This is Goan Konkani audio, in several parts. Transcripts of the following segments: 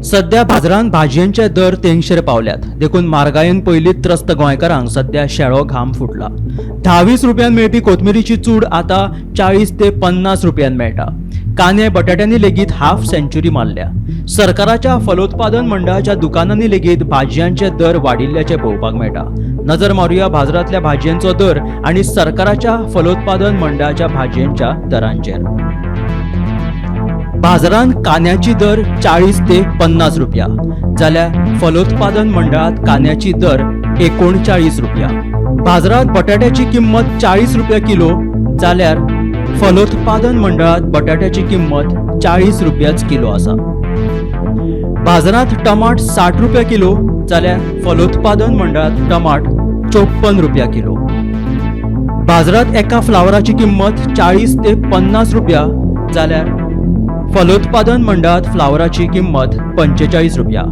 सध्या बाजारांत भाजयांचे दर तेंगशेर पावल्यात, देखून म्हारगायेन पयलींच त्रस्त गोंयकारांक सध्या शेळो घाम फुटला. 10-20 रुपयान मेळपी कोथमिरीची चूड आतां 40 ते 50 रुपयान मेळटा. कांदे बटाट्यांनी लेगीत हाफ सेंच्युरी मारल्या. सरकाराच्या फलोत्पादन मंडळाच्या दुकानांनी लेगीत भाजयांचे दर वाडिल्ल्याचे पळोवपाक मेळटा. नजर मारुया बाजारांतल्या भाजयांचो दर आनी सरकाराच्या फलोत्पादन मंडळाच्या भाजयांच्या दरांचेर. बाजारांत कांद्याची दर 40 ते 50 रुपया, जाल्यार फलोत्पादन मंडळात कांद्याची दर 39 रुपया. बाजारात बटाट्याची किंमत 40 रुपया किलो, जाल्यार फलोत्पादन मंडळात बटाट्याची किंमत 40 रुपयाच किलो आसा. बाजारात टमाट 60 रुपया किलो, जाल्यार फलोत्पादन मंडळात टमाट 54 रुपया किलो. बाजारात एका फ्लावराची किंमत 40 ते 50 रुपया, जाल्यार फलोत्पादन मंडळात फ्लावराची किंमत 45 रुपया.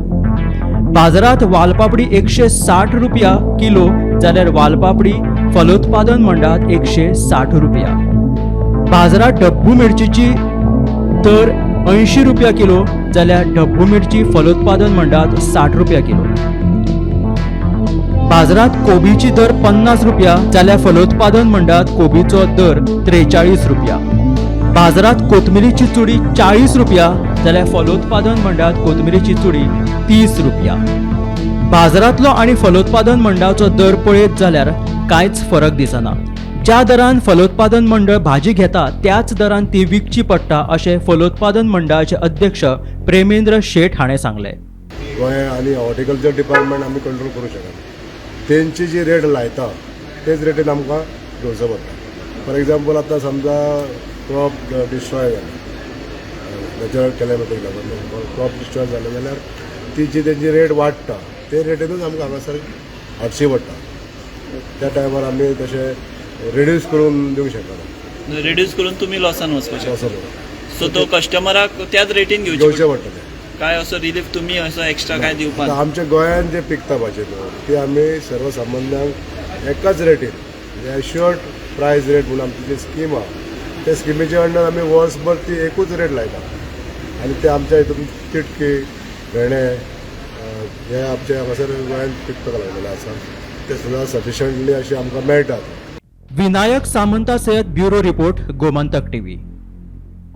बाजारात वालपापडी 160 रुपया किलो, जाल्यार वालपापडी फलोत्पादन मंडळात 160 रुपया. बाजारात डब्बू मिरचीची दर 80 रुपया किलो, जाल्यार डब्बू मिरची फलोत्पादन मंडळात 60 रुपया किलो. बाजारात कोबीची दर 50 रुपया, जाल्यार फलोत्पादन मंडळात कोबीचो दर 43 रुपया. बाजारात कोथमिरीची चुडी 40 रुपया, जाल्यार फलोत्पादन मंडळात कोथमिरीची चुडी 30 रुपया. बाजारांतलो आनी फलोत्पादन मंडळाचो दर पळयत जाल्यार कांयच फरक दिसना. ज्या दरान फलोत्पादन मंडळ भाजी घेता त्याच दरान ती विकची पडटा, अशें फलोत्पादन मंडळाचे अध्यक्ष प्रेमेंद्र शेट हाणें सांगलें. गोंय आनी हॉर्टिकल्चर डिपार्टमेंट आमी कंट्रोल करूं शकना. तेंची जी रेट लायता तेच रेटीन आमकां घेवचो पडटा. फॉर एग्जाम्पल, आतां समजा क्रॉप डिस्ट्रॉय जालें, नॅचरल कॅलॅमिटीक लागून क्रॉप डिस्ट्रॉय जालें जाल्यार ती जी तेंची रेट वाडटा ते रेटीनूच आमकां हांगासर हाडची पडटा. त्या टायमार आमी तशें रिड्यूस करून दिवंक शकना. रिड्यूस करून तुमी लॉसान वचपाचे. असो पडटा. सो तो कस्टमराक त्याच रेटीन घेवचे. घेवचें पडटा तें. काय असो रिलीफ तुमी असो एक्स्ट्रा काय दिवपाक? आतां आमच्या गोंयांत जे पिकता भाजी न्हू, ती आमी सर्वसामान्यांक एकाच रेटीन, म्हणजे एश्युअर्ड प्रायस रेट म्हणून आमची जी स्कीम आहा, त्या स्किमीच्या अंडर आमी वर्सभर ती एकूच रेट लायता. आनी ते आमच्या हितून तिटकी, भेंडे हे आमच्या हांगासर गोंयांत पिकपाक लागलेले आसा. ते सुद्दां सफिशंटली अशें आमकां मेळटा. विनायक सामंता सयत, ब्युरो रिपोर्ट, गोमंतक टीव्ही.